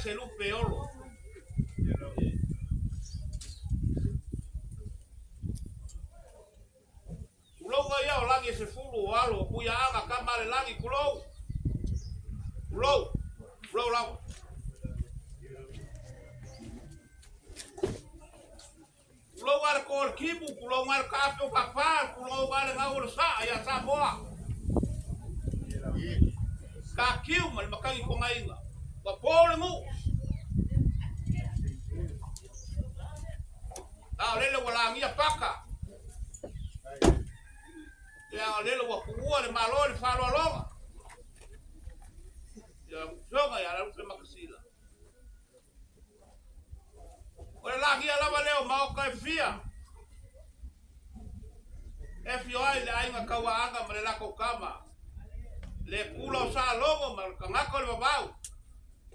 se lupe e olo. Tulou ai ao lagi e sefulu o alo o Puiaaga kama a le lagi tulou. Tulou. Tulou lava. Tulou a le ko o le kimu, tulou a le kaape o papa, tulou a le gau o le saa ia Samoa. Ka kiu ma le matagi togaina. Ua po le nuu. A o lele ua lagia paka. Ia o lele ua tuua le Malo i le faaaloaloga. Ia afioga ia Laupe Makasina. O le lagia lava lea o maota e fia. E afio ai le aiga Tauaaga ma le latou tama, le kula o Salogo ma le tagata o le vavau,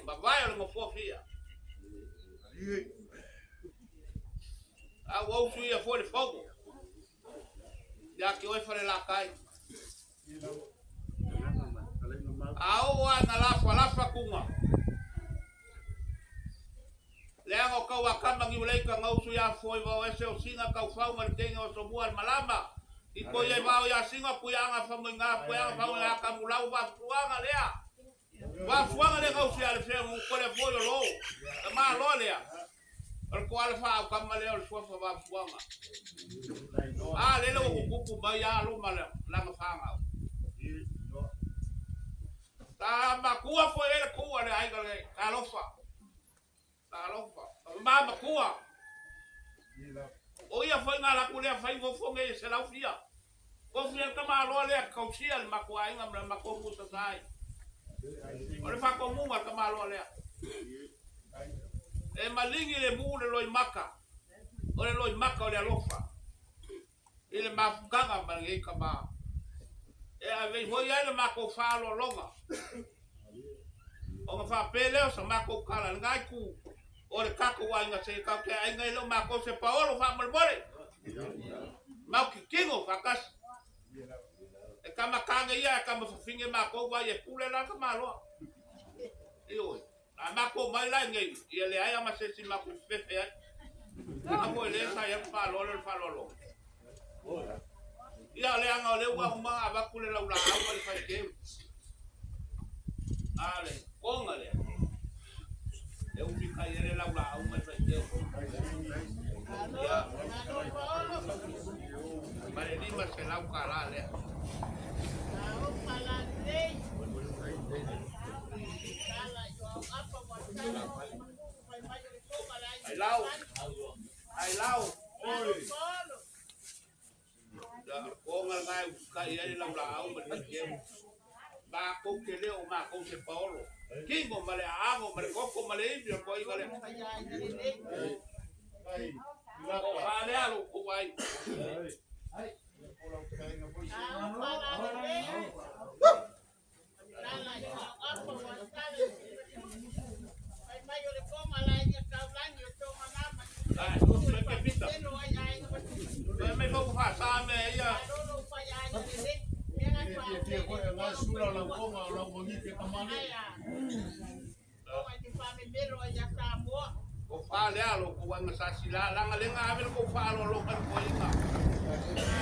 mavae o le nofoa fia. A ua usu ia foi le fono ia te oe Falelatai. A oo lava ina lafalafa tuna, leaga o tau akama niuleika na usu ia foi vao ese o sina taufau ma le teine o Asomua le malama i toi ai vao ia sina puiaga famoiga puiaga famoiga kamulau vafuaga lea Vafuaga lea gausi a le fea ko le foi o lo. E malo lea. O le koala fa au kama lea o le suafa vafuaga. A lele ua kukupu mai a luma le langa fangau. Ta makua foi ele kua le aiga le talofa. Talofa. Ma makua. O ia foi ngā laku lea whai ngofo nge se lau fia. Ko fia ka maloa lea kausia le makuaiga ma le makomu sasai. O le whakomunga ka maloa lea. E malingi le mu le loi maka. O le loi maka o le alofa. I le mafutaga ma le ka ma. E ave hoi ai le makou faaaloaloga. Ona faapea lea o sa makou tala, lena itu o le tatou aiga se tatou te aiga e le o matou se paolo faamolemole. Mau kikino faatasi. E tama tane ia e tama fafine matou vai e pule la ka maloa. Ioe. A matou mai la nei, ia leai a ma se isi matou fefe ai. A foi le sa ia faaloalo le faaaloalo. Ia leaga o lea ua uma avatu le laulaau ma le faiteu. A le koga lea. E ufi kai ele laulaau ma le faiteu. Ia. Ma le $500 lea. Ai lau. Ai lau. Ia, o lena e usitai ai le laulaau ma le faiteu. Matou te le o matou se paolo. Kino ma le aago ma le koko ma le ivi o le toaiga lea. O faalea lo kou ai. O faalea lo kou aiga sa sila langa lenga ave le kou faaaloalo ka le toaiga.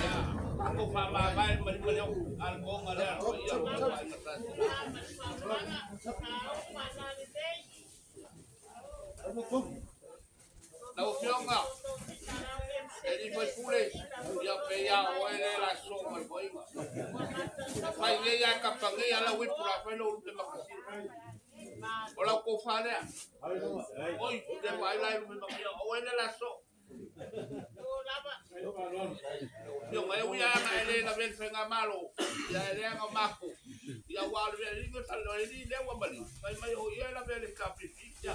Ia, tatou faamavae le malima leo a le toga lea le paia o kou aiga sa sila. Lau Afioga, e alii faipule, ia pei a oe le la soo ma le toaiga. E fai nei a e kapa nei a lau ipu la fai lou lupe makasina. O lau tofa lea. Oi, te vaai la e lupe makasina, o oe le la soo. Afioga, e ui lava e le lavea le faigamalo, ia e leaga o matou, ia aua o le mea o le alii lea ua maliu, fai mai o ia e lavea le HPP, ia.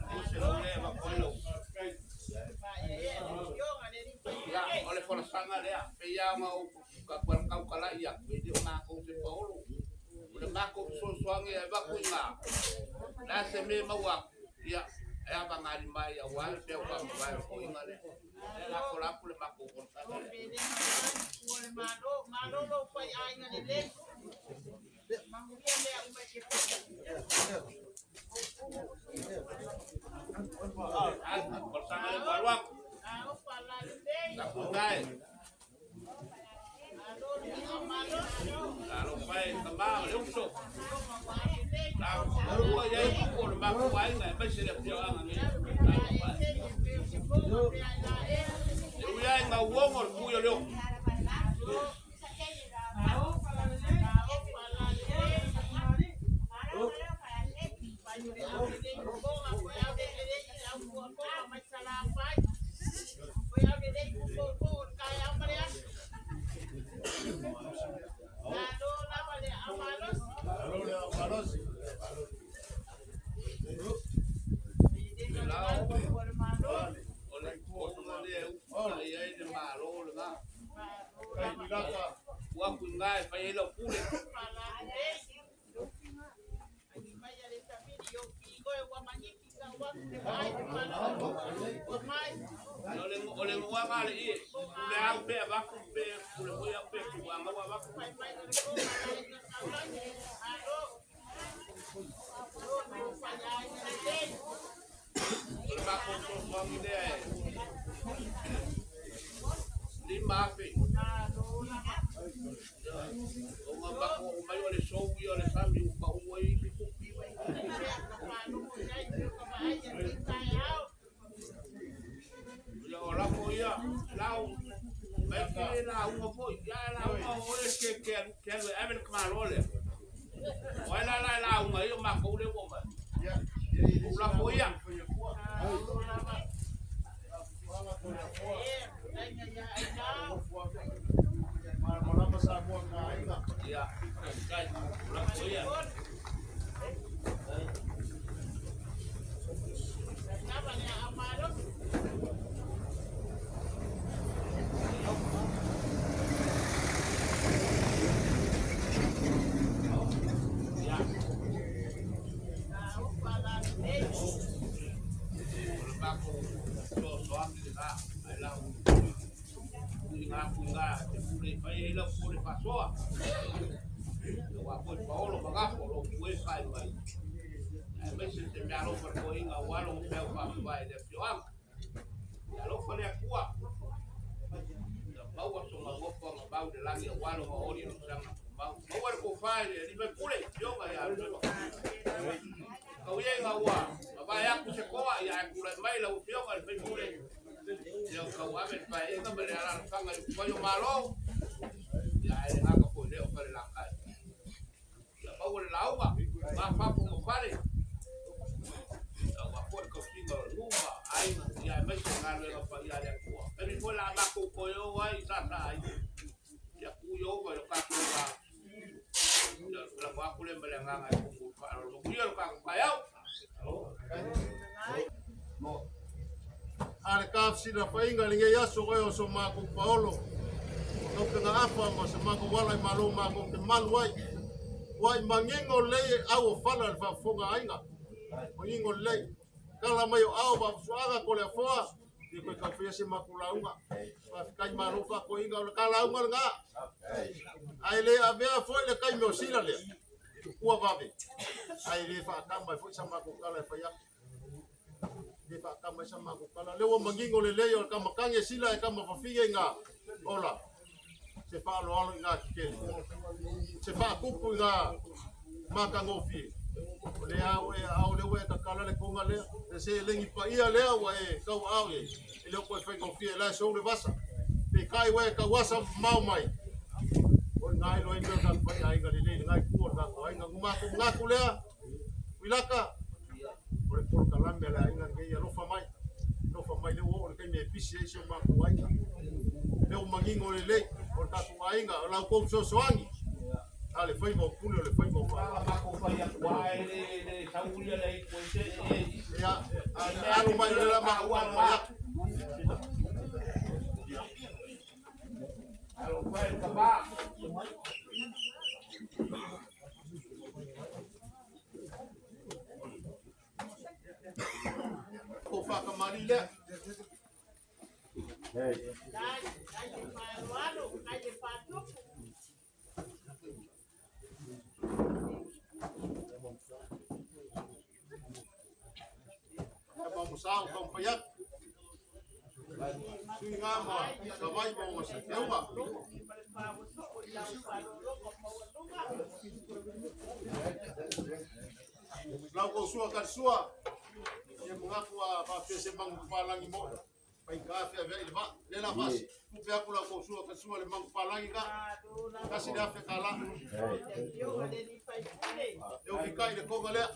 O se lau lea e avatu ai lau. Ia, o le folasaga lea, pei lava ona ou tautalai atu, e le o matou se paolo. O le matou fesoasoani e avatu i ina, o le a se mea e maua atu, Ia, e avagalima ai aua le pea ua mavae o toiga lea. E lako la atu le matou fonotaga lea. Faafetai. Talofa e tama o le uso. Ua i ai tupu o le matou aiga aemaise le afioaga nei. Talofa e. E ui lava i gauogo o le tui o le ofi. Lau o le tuuga lea e ututai ai le Malo lena. Tuu atu i ina e fai ai lau pule. O le nuaga a le ie, pule au pe avatu pe pule foi au pe tuuaga ua avatu. O le matou fesoasoani lea e 5,000. Ona matou oo mai o le sou ia o le sami ua pau ai isi tupe. Ia o lafo ia, lau, mai te le lauga foi. Ia lauga o oe ke ke alu ke alu e ave le tamaloa lea. O ai la la e lauga ai o matou lea ua omai. Ou lafo ia. Ia, faafetai. Ou lafo ia. Ia, o le matou fesoasoani lena. Ae lau tuuina atu i ina e te pule e fai ai lau pule faasoa. Aua foi paolo ma gafo o lo o pue fai mai. Aemaise te meaalofa le toeaina aua lona feau faamavae i le afioaga. Ia alofa le Atua, ia maua sona nofoaga mau i le lagi aua lona oli i lona tumau. Maua le tofa i le Alii Faipule, Afioga ia Josefa. Tau ia ina ua mavae atu se toa, ia ae tulai mai lau Afioga i le Faipule, ia tauave le paeaiga ma le alaalafaga i upufai o Malo, ia ae le gata foi i lea o Falelatai. Ia maua le lauga, mafafa ma fale, aua foi le tausiga o nuu ma aiga, ia aemaise galuega paia a le Atua. Taimi foi la a matou toe o ai i Sasa ai, ia tuu Ieova i lo tatou va. Ia lafo atu lea ma le agaga e tumu i le faaaloalo. Manuia lo tatou taeao. A le tafesilafaiga i lenei aso oe o so matou paolo, o taupe afa ma se matou ala i malo matou te malu ai. Ua i manino lelei e au o fala i le faafofoga a aiga. Manino lelei. Tala mai o ao faafusuaga ko le afoa, ia koe tau se matou lauga. Faafetai malo faakoiga o le ka lauga lena. Ae le avea foi le taimi o sila lea. Ua vave. Ae le faatama ai foi sa matou tala e fai atu. Le faatama ai sa matou tala. Lea ua manino lelei o le kamakagi e sila e kama fafine i ngā ola. Se faaloalo i ngā tetele. Se faakupu i ngā makagofie. O le au e au le ua e tatala le konga lea. Le se lengi paia lea ua e kau au e. E le o koe faigofie la e sou le vasa. Pe kai ua e kauasa mau mai. O ngai lo e mea ka fai aiga le le ngai ku o ka ko aiga nguma ko ngaku lea. Uilaka. O le polokalame a le aiga lenei alofa mai. Alofa mai le ua oo le taimi e pisi ai si o matou aiga. Le ua manino lelei o le tatou aiga o la outou fesoasoani. A le faiva o pule o le faiva o A matou fai atu lava e le sau ia le aitu ai se e. Ia, a alo mai le la matou taumafai atu. Talofa e le tama. Tou faakamali lea. Tama mo sa o taumafai atu. Suiga ma Savaii ma ona Seteuga. Lau kou sua karisua, ia mangaku a faapea se magupapalagi mo'i, faigā feaveai le vaa. Le la faasi, tupe aku lau kou sua karisua le magupapalagi ka, tasi le afe tālā. E ofikai le koga lea.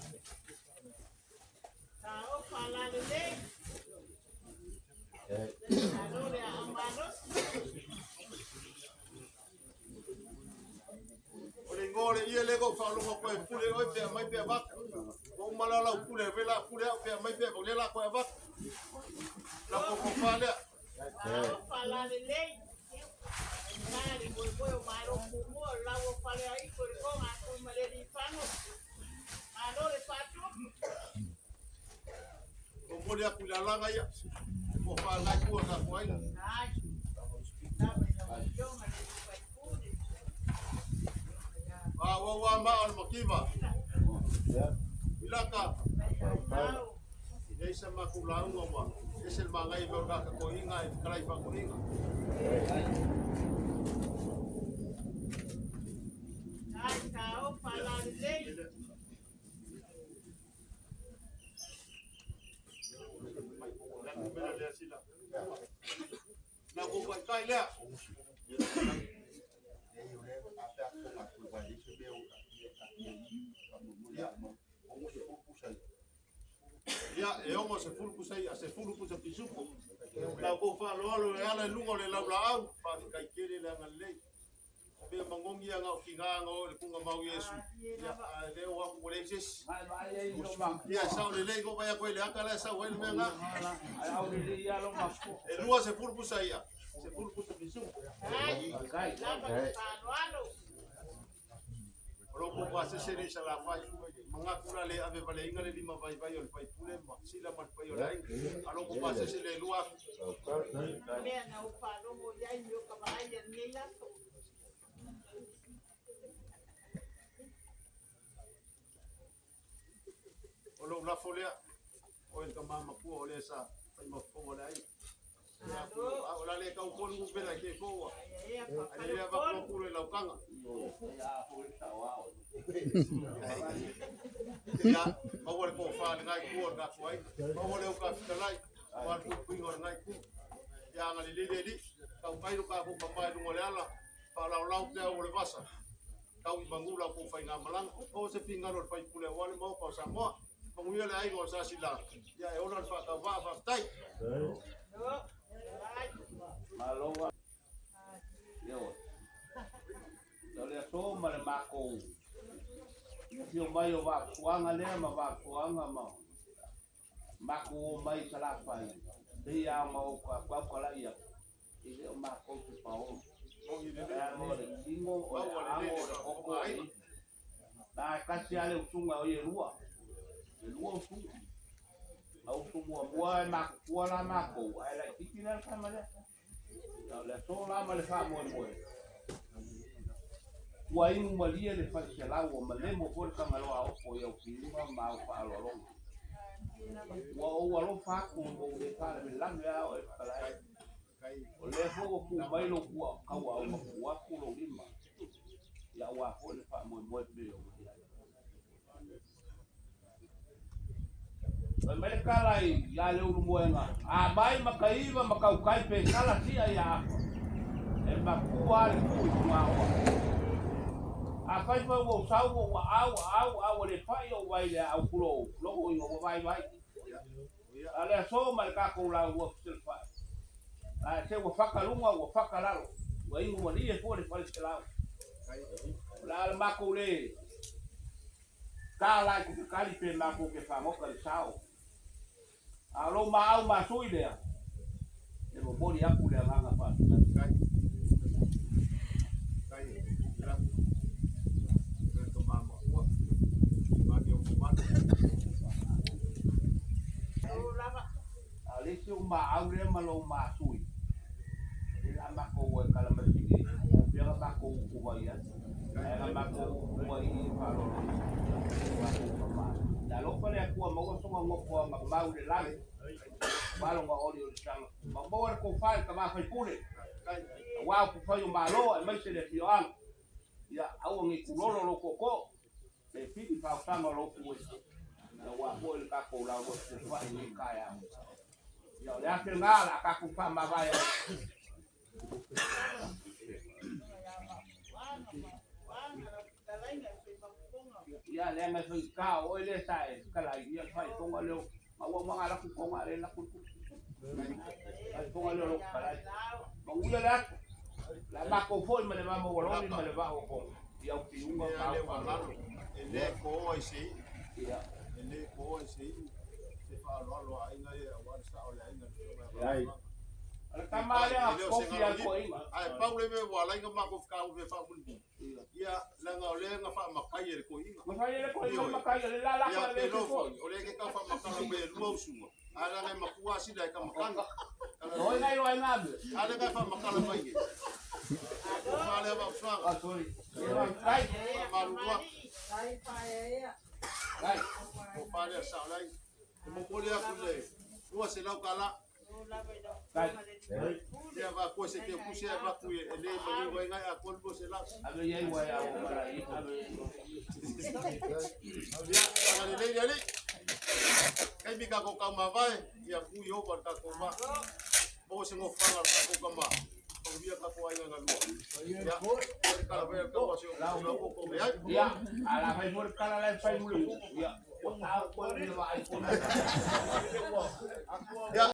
O le igoa o le ie lea ua ou faalogo atu ai e pule oe pe aumai pe avatu. Ua uma la lau pule, ave la pule au pe aumai pe avatu, lea la toe avatu. Lau tofa lea. Momoli atu i le alaga ia, tofa lenai itu o le tatou aiga. A ua ua maa o le mativa. Ilaka. E leai sa matou lauga ua ese le manaia mea o le tagata toeaina ae fetalai faatoeaina. Na kou taitai lea. Ia, e 60 pusa i'a, 10 pusa pisupo. La outou faaaloalo e ala i luga o le laulaau, faafetai tele le agalelei. O mea magogi ia na o tiga na o i le tuugamau Iesu. Ia, a le o atu ua leai se isi. Ia, e sao lelei ko vai atu ai le ata la e sau ai le mea na. E 20 pusa i'a, 10 pusa pisupo. O lou popo asese lea i Salafai, manatu la le ave valeina le lima vaivai o le faipule ma Sila ma le paia o le aiga. A lou popo asese lea e 2000. O lou lafo lea, o oe le tama matua o lea sa fai ma fofoga o le aiga. A o la le tau tolu upela i te foua. A le avatu atu le laukaga. Ia, maua le tofa i lena itu o le tatou aiga. Maua le uta fetalai, aua le puipuiga o lena itu. Ia agalelei le Alii, tautai lo tatou mama i luga o le ala, faalaolao peau o le vasa, tau i manu la outou faigamalaga. Maua se finagalo o le sui usufono aua le Maota o Samoa. Manuia le aiga o Sasila, ia e ola le faatauvaa, faafetai. Malo Ioe. O le aso ma le makou afio mai o Vaafuaga lea ma Vaafuaga ma makou o mai i Salafai, pei lava ona ou tautalai atu, e le o makou se paolo. Leaga o le tino, o le aano, o le toto, o le ivi. Na e tasi lava le usuga o ia e lua, e lua usuga. Na usu muamua e matutua la makou, ae laitiiti la le tama lea. O le aso la ma le faamoemoe, ua inu malie le faleselau ua malemo foi le Tagaloa Aopo i au piuga ma au faaaloaloga. Ua ou alofa atu ua ou le faalavelave lava oe fetalai. O lea foi ua tu mai lou tauaau ma tuu atu lou lima aua foi le faamoemoe pei ona i ai. Fai mai le tala ia Leulumoega, a mai Mataiva ma tautai pe tala sia ia Afa, e matua lava le tu i Punaoa. Afai foi ua ou sau ua aau aau a ua le pai ou vai i le aau tulou, lona uiga ua vaivai. A o le aso ma le tatou laulua fesilafai, a se ua fata luga ua fata lalo, ua inu malie foi le fale selau. O le a le matou le Ta la i Kupekali pe matou te fagota i le sao. A o lou maau masui lea, e momoli atu le agaga faafetai. A o le isi ou maau lea ma lou masui, o lea o le a matou o e kala mai sili, o fea na matou utu mai ai. Ae na matou utu mai i i faaaloaloina, matou tama. Ia alofa. Alofa le Atua maua soga nofoaga mau i le lagi aua lona olioli saga. Maua le tofa i le tama faipule aua upufai o Malo aemaise le afioaga. Ia aua ne i tulolo lou tootoo pe pili faaotaga o lou pue aua foi le tatou lauloto fuafua'i i lenei taeao. Ia o le afe lena o le a tatou faamavae ai. Ia leaga e faigata o oe lea sa e fetalai, ia le faaifoga lea o maua uma na laku toga le laku le faaifoga lea o lou fetalai. Manuia le aso. La matou foi ma le va maualoli ma le vaa o Tonga i au piuga Ia ma le au ua lalo e le koa i se iu, Ia. e le koa i se iu se faaaloalo a aiga ia aua le sao o le aiga i le afioga ia Ia. Faasoaga. O le tama lea E le o se kofi galo a ipu, toeaina. ae pau le mea ua ala ai ona matou fetagofi e faamulimuli, Ia. ia leaga o lea na faamatai e le toeaina. Ma fai ele koe Ioe. matai le la la Ia ko le peiloa se foi. foi, o lea e te tau faamatala mai e lua usuga, ae leaga e matua sila e kamakani. Oi ngai roi ngā me. A lea ka faamatala mai e. O faalea faafuaga, Ah, sorry. Ai, faamalulu atu. ai. O faalea sao le aiga. E momoli atu le 200 tala. Ai. Ia vaakua se teukusi ae avatu e le manino ai nai atoa le 200. Ave iai wa ya o mala i ave. Ia, agalelei le Alii. Taimi tatou taumavae, ia tui ova le tatou vaa. Maua se nofoaga o le tatou tama. Manuia tatou aiga galua. Ia, le tala mai a le taua se o kou ai. Ia, ala fai mo le kala lai fai mo le. Ia, o tau ko le va ai ko. Ia,